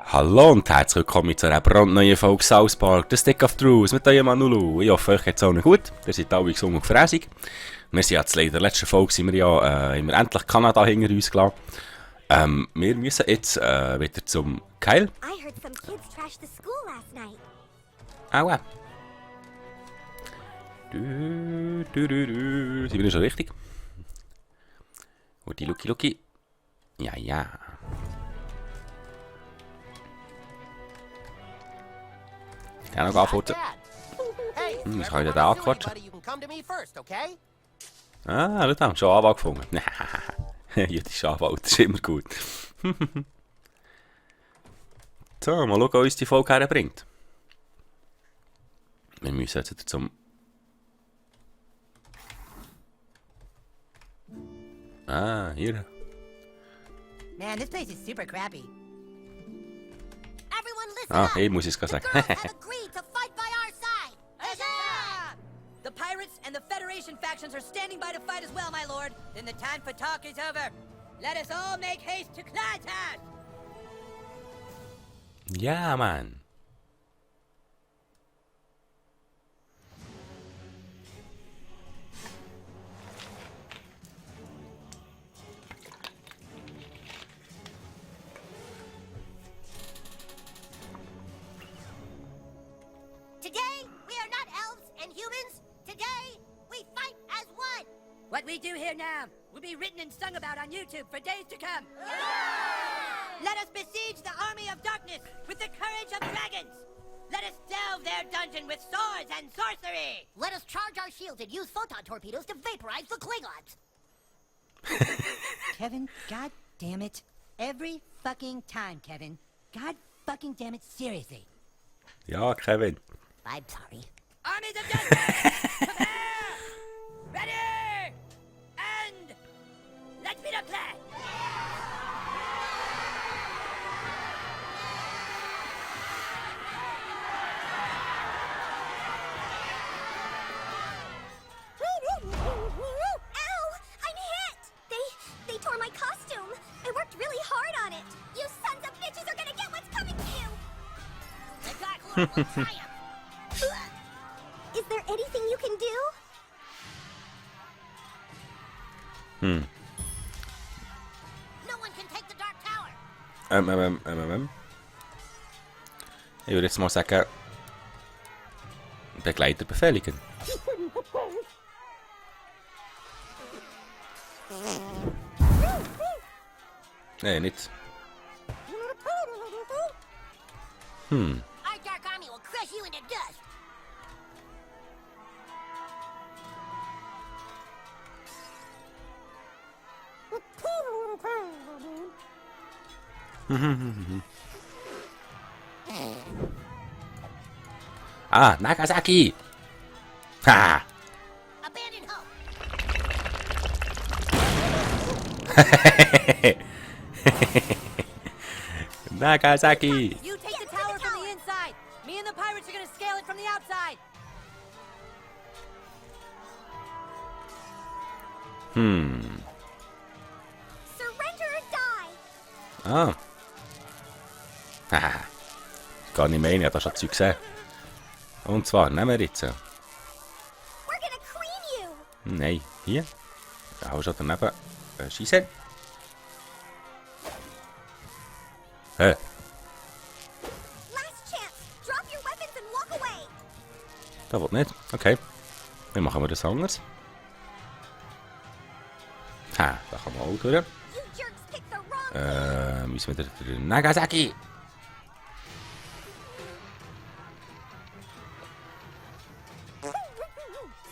Hallo und herzlich willkommen zu einer brandneuen Folge South Park, The Stick of Truth mit eurem Manulu. Ich hoffe, euch geht es allen gut. Ihr seid alle gesund und fräsig. Wir sind jetzt leider in der letzten Folge haben wir endlich Kanada hinter uns gelassen. Wir müssen jetzt wieder zum Kyle. I heard some kids trashed the school last night. Aua. Sind wir schon richtig? Und die Lucky. Ja. Ich kann noch antworten. Ich kann wieder anquatschen. Ah, das haben wir schon Anwalt gefunden. Jüdischer Anwalt, das ist immer gut. So, mal schauen, was uns die Folge herbringt. Wir müssen jetzt wieder zum... Ah, hier. Man, this place is super crappy. Everyone listen Ah, up. hey, muss ich es The sagen. girls have agreed to fight by our side. Huzzah! The pirates and the Federation factions are standing by to fight as well, my lord. Then the time for talk is over. Let us all make haste to Clytus! Ja, Mann. Today, we are not elves and humans. Today, we fight as one. What we do here now will be written and sung about on YouTube for days to come. Let us besiege the army of darkness with the courage of dragons. Let us delve their dungeon with swords and sorcery. Let us charge our shields and use photon torpedoes to vaporize the Klingons. Kevin, god damn it. Every fucking time, Kevin. God fucking damn it, seriously. Ja, Kevin. I'm sorry. Armies of darkness, prepare! Ready! And let's be the plan! Ow! I'm hit! They tore my costume. I worked really hard on it. You sons of bitches are gonna get what's coming to you. The Dark Lord will triumph. Is there anything you can do? No one can take the Dark Tower. Ich würde jetzt mal sagen, Begleiter befehligen. Nee, nicht. Our Dark Army will crush you into dust. Ah, Nagasaki! Ha! Abandon hope. Nagasaki! You take the tower from the inside. Me and the pirates are gonna scale it from the outside. Surrender or die. Ah. Haha. Gar nicht meinen, ich habe das schon Zeug gesehen. Und zwar, nehmen wir jetzt. We're gonna cream you. Nein, hier. Da hast du schon daneben. Schießen. Hä? Last chance. Drop your weapons and walk away. Da wird nicht. Okay. Dann machen wir das anders. Ha, da kann man auch durch. You jerks picked the wrong. Müssen wir der Nagasaki.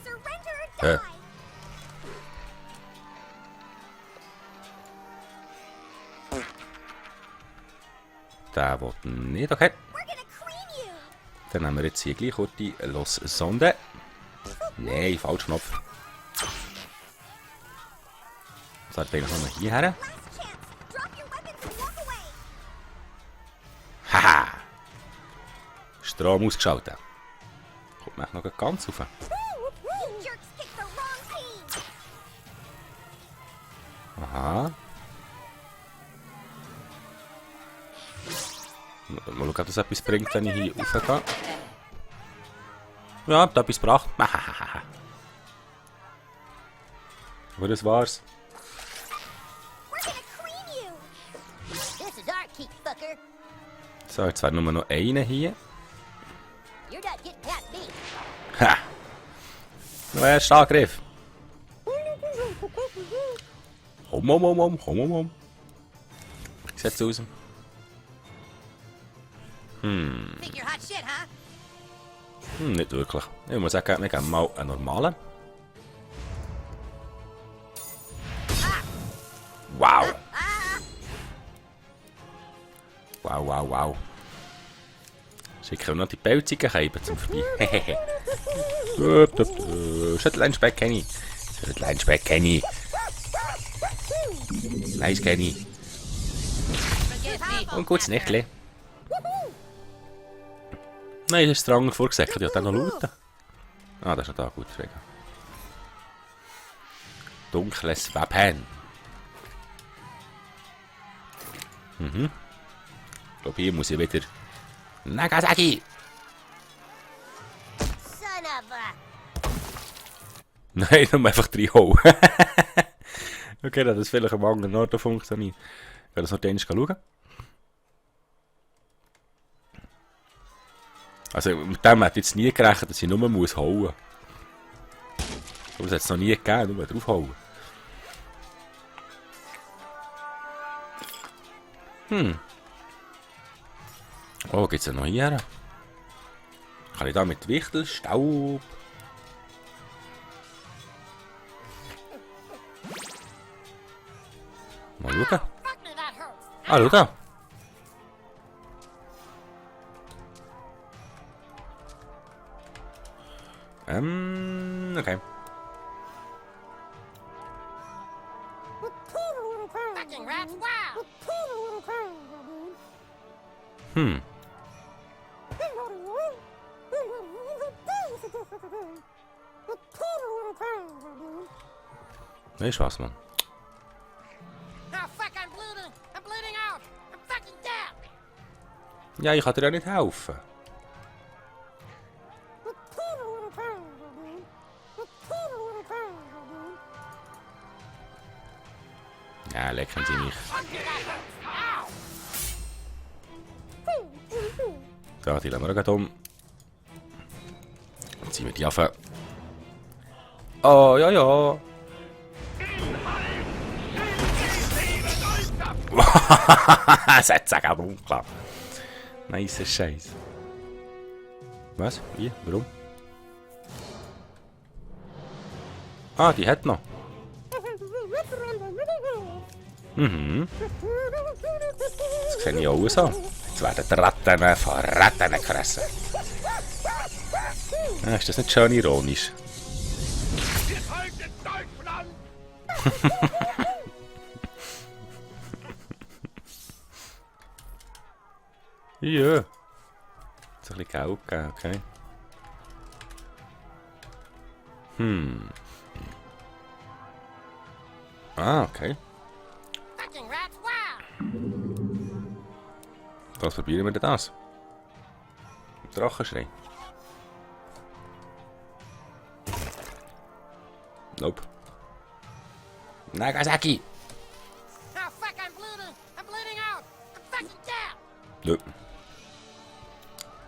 Surrender or die. Der will nicht. Okay. We're gonna cream you. Dann nehmen wir jetzt hier gleich kurz die Los Sonde. Nein, falsch Knopf. So, jetzt eigentlich nochmal hierher. Last chance. Drop your weapons and walk away. Haha! Strom ausgeschaltet. Kommt man noch ganz rauf. You jerks picked the wrong team. Aha. Mal schauen, ob das etwas bringt, wenn ich hier raufgehe. Ja, hat etwas gebracht. Aber das war's. We're gonna cream you. This is our keep, fucker. So, jetzt wäre nur noch einer hier. You're not getting past me. Ha! Noch erst Angriff. Hom. Wie sieht's aus? Think you're hot shit, huh? Nicht wirklich. Ich muss sagen, wir geben mal einen normalen. Wow! Wow. Schicken noch die pelzigen Scheiben zum Vorbei. Schütteln Kenny. Nice, Kenny. Forgive me. Und gutes Nächtchen. Nein, das ist Stranger vorgesäckelt. Ich wollte noch lauten. Ah, das ist noch da. Gut, Frage. Dunkles Wappen. Ich glaube, hier muss ich wieder... Nagasaki! Son of a... Nein, nur einfach reinhauen. Okay, das vielleicht am anderen Ort funktioniert. Ich werde das noch einmal schauen. Also mit dem hätte ich jetzt nie gerechnet, dass ich nur hauen muss. Aber das hat es noch nie gegeben, nur draufhauen. Oh, geht's ja noch hier? Kann ich da mit Wichtel, Staub? Mal schauen. Fuck me, that hurts. Ah, schau da. Okay. Fucking rats, wow. Weißt du was, Mann? Oh, fuck, I'm bleeding. I'm bleeding out. I'm fucking dead. Ja, ich kann dir ja nicht helfen. Ja, lecken sie mich. So, die lassen wir gerade um. Jetzt ziehen wir die Affe. Oh, ja. Sätze auch unklar. Nice Scheiß. Was? Wie? Warum? Ah, die hat noch. Das sehe ich auch so. Jetzt werden die Ratten von Ratten gefressen. Ah, ist das nicht schön ironisch? Ja. Jetzt ein bisschen Geld geben, okay. Ah, okay. Fucking rats, wow. Was probieren wir denn das? Drachenschrei. Nope. Nagasaki! Oh, fuck, I'm bleeding. I'm bleeding out. I'm fucking dead. Nope.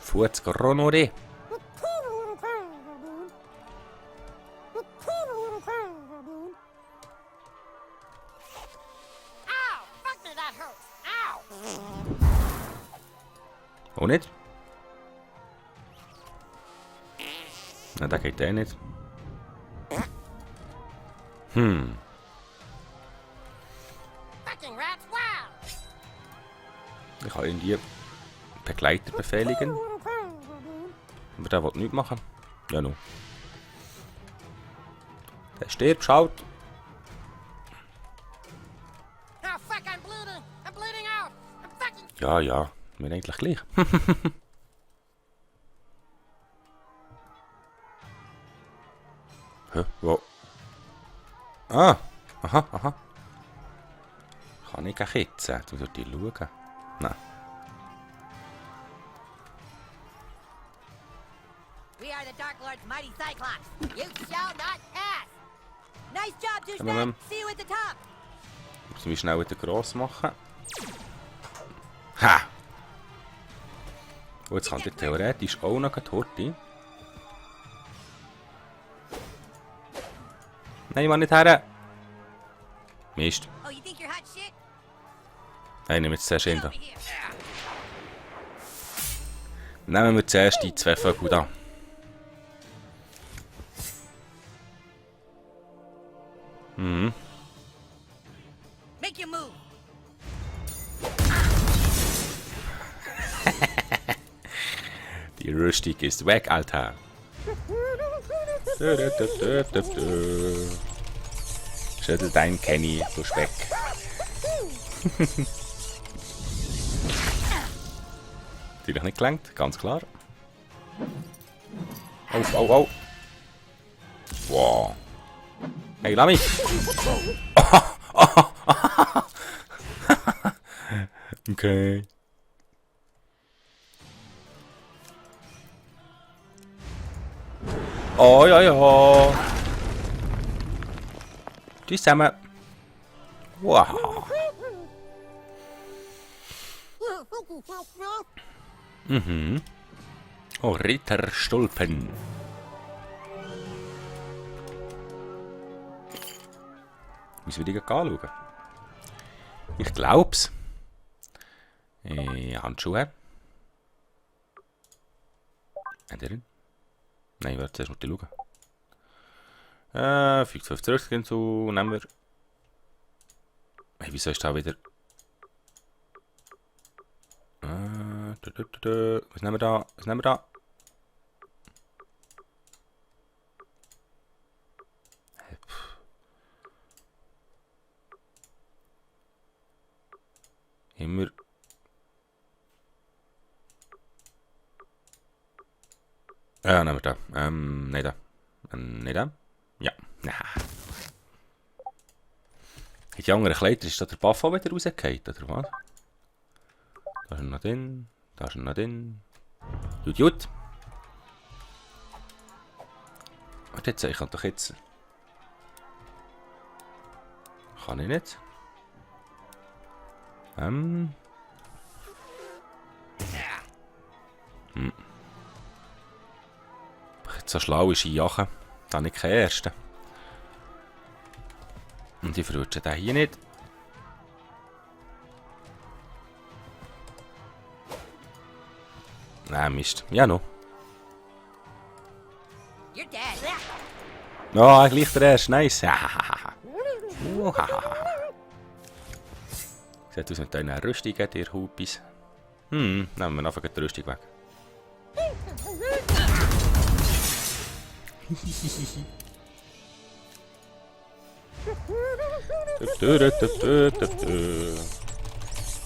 Fuß Coronore. Ow, fuck me, that hurts. Ow. Auch nicht? Na, da geht der nicht. Fucking rats, wow. Ich kann irgendwie Begleiter befehligen. Aber der will nichts machen. Ja, no. Der stirbt, schaut. Oh, fuck, I'm bleeding. I'm bleeding out. I'm fucking... Ja, mir eigentlich gleich. Hä, wo? Ah, aha. Kann ich kitzen? Du sollst schauen. Nein. the Dark Lord's mighty Cyclops. You shall not pass. Nice job, Come on, douchebag. See you at the top. Müssen wir schnell wieder gross machen. Ha! Oh, jetzt kann der theoretisch auch noch die Horti. Nein, ich will nicht her. Mist. Oh, you think you're hot shit? Nein, nehmen wir jetzt zuerst ihn Get da. over here. Nehmen wir zuerst die 2 Vögel da. Mhm. Make your move. Die Rüstung ist weg, Alter. Schüttel dein Kenny, du Speck. Natürlich nicht gelangt, ganz klar. Auf, au, au. Wow. Hey, lass mich. Okay. Oh ja, ja. Tschüss zusammen. Wow. Mhm. Oh, Ritterstulpen. Müssen wir die anschauen? Ich glaub's. Handschuhe. Ändern. Nein, warte, zuerst mal schauen. 5 zurück hinzu. Nehmen wir. Hey, wieso ist da wieder. Was nehmen wir da? Was nehmen wir da? Immer. Ja, nehmen wir da. Nein, da. Nicht da? Ja. Nah. Hat die anderen Kleider, ist da der Buff auch wieder rausgefallen, oder was? Da ist er noch drin. Da ist er noch drin. Gut, gut. Warte jetzt, ich kann doch jetzt. Kann ich nicht. So schlau ist Jachen. Da habe ich keinen ersten. Und ich verrutsche den hier nicht. Nein, Mist. Ja, noch. You're dead. Oh, gleich der erste. Nice. Sieht aus mit deiner Rüstung, ihr Hupis. Nehmen wir einfach die Rüstung weg.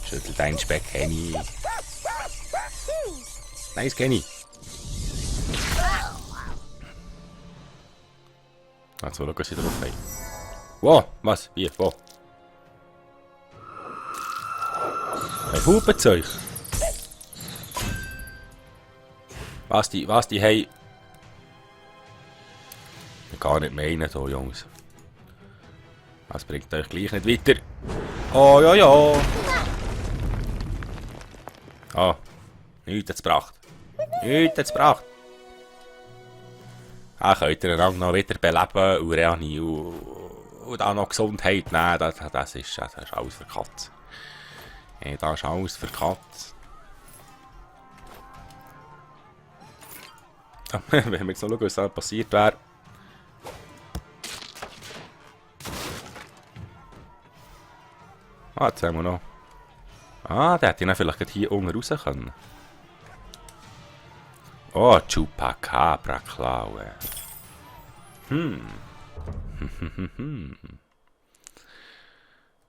Schüttel deinen Speck, Kenny. Nice, Kenny. Also, schau, was sie drauf haben. Wow, was? Wie? Wo? Ein Hupenzeug. Was die haben. Gar nicht meinen, so Jungs. Das bringt euch gleich nicht weiter. Oh ja, ja. Ah, nichts hat's gebracht. Nichts hat's gebracht. Könnt ihr einander noch wieder beleben und reanieren und auch noch Gesundheit nehmen. Das ist alles für die Katze. Das ist alles für die Katze. Wenn wir jetzt noch schauen, was da passiert wäre. Jetzt haben wir noch. Der hätte ich vielleicht hier unten raus können. Oh, Chupacabra klauen.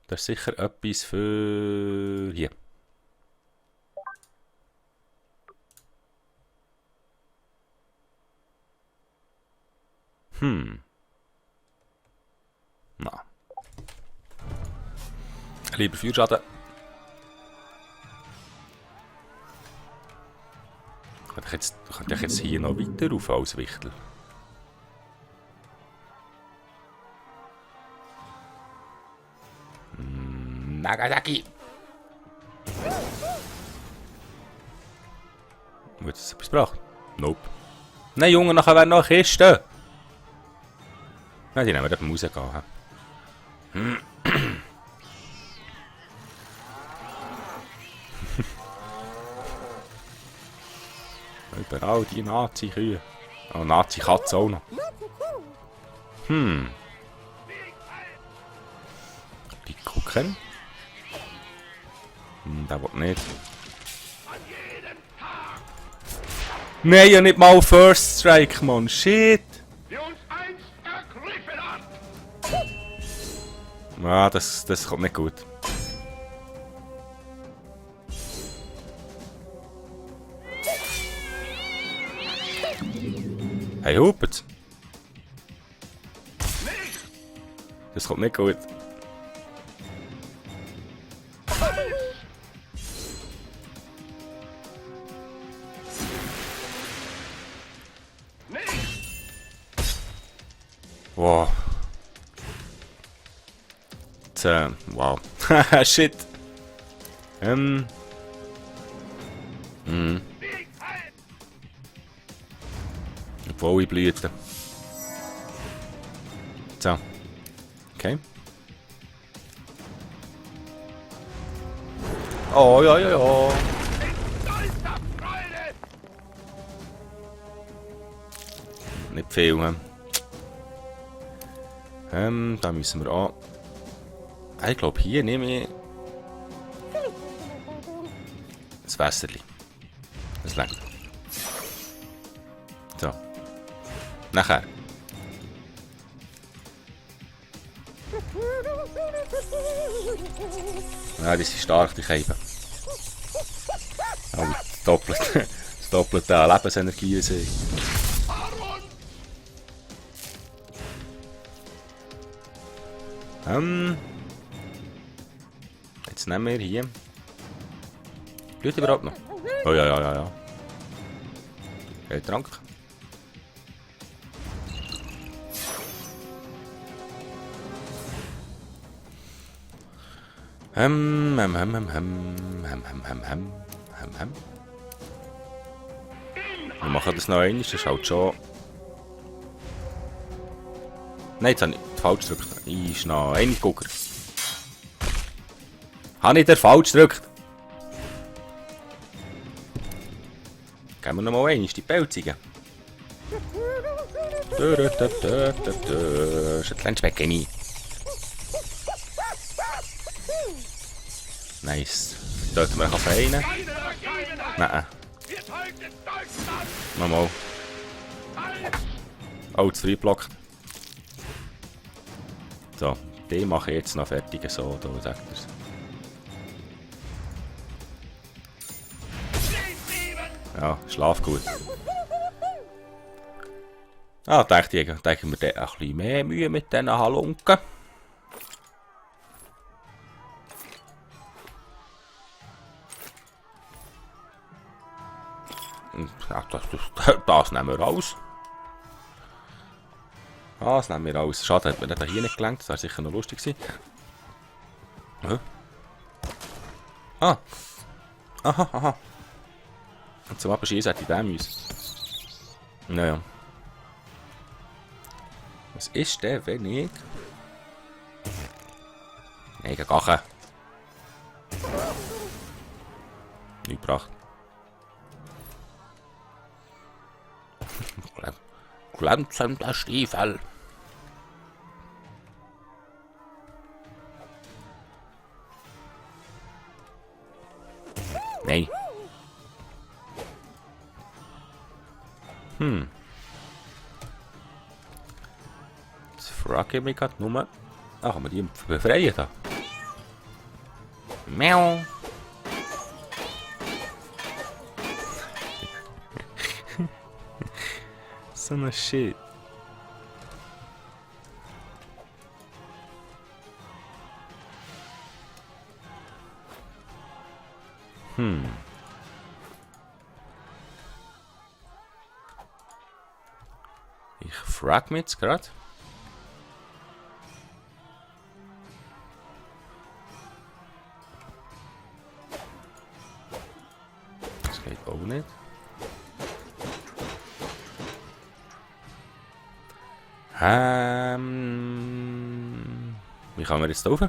Das ist sicher etwas für hier. Na. Lieber Feuerschaden. Könnte ich jetzt hier noch weiter rauf als Wichtel? Nagasaki! Wird das etwas gebracht? Nope. Nein, Junge, nachher wäre noch eine Kiste! Nein, die nehmen wir eben rausgehen. Überall die Nazi-Kühe. Oh, Nazi-Katze auch noch. Die gucken. Der will nicht. Nein, ja nicht mal First Strike, Mann. Shit. Ja, das kommt nicht gut. Hey, hupet! Das kommt nicht gut. Wow. Wow. Shit. Volle Blüten. So. Okay. Oh, ja, ja, ja. Nicht viel, da müssen wir an. Ich glaube, hier nehme ich das Wässerli. Das langt. So. Nachher. Ja, die sind stark, die Käfer. Aber das doppelte Lebensenergie sind. Jetzt nehmen wir hier. Blüht überhaupt noch? Oh ja, ja, ja, ja. Okay, Trank. Wir machen das noch einmal, das ist halt schon... Nein, jetzt habe ich falsch gedrückt. Ist noch ein Gucker. Habe ich den falsch gedrückt? Geben wir noch mal einmal die Pelzigen. Das ist ein kleines Becken. Nice. Töten wir noch auf einen? Nein. Nochmal. Oh, zu früh blockt. So, den mache ich jetzt noch fertig, so, da sagt er's. Ja, schlaf gut. Ah, denke wir dann ein bisschen mehr Mühe mit diesen Halunken. Ja, das nehmen wir raus. Das nehmen wir raus. Schade, hat mir das hier nicht gelangt. Das wäre sicher noch lustig gewesen. Hä? Ah. Aha, aha. Und zum Abschießen hätte ich den müssen. Naja. Was ist der, wenn ich... Nein, ich gehe. Nicht gebracht. Glänzender Stiefel. Nein. Jetzt frage ich mich gerade nur... Ach, kann man die befreien da? Miau. So ein Shit. frag mich jetzt gerade. Das geht auch nicht. Wie kann man jetzt da rauf?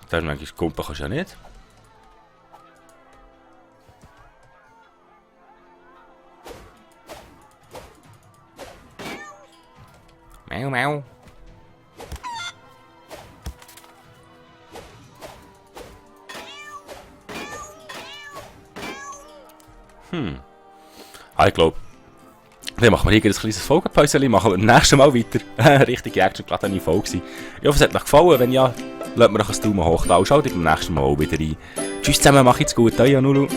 Da ist manchmal Kumpel kannst du ja nicht. Mau, mau. Ich glaube, dann machen wir hier ein kleines Folgenpäuschen, machen wir beim nächsten Mal weiter. Richtig actiongeladene Folge. Ich hoffe, es hat euch gefallen. Wenn ja, lasst mir doch einen Daumen hoch da und schaut beim nächsten Mal auch wieder rein. Tschüss zusammen, macht's gut, euer Nulu.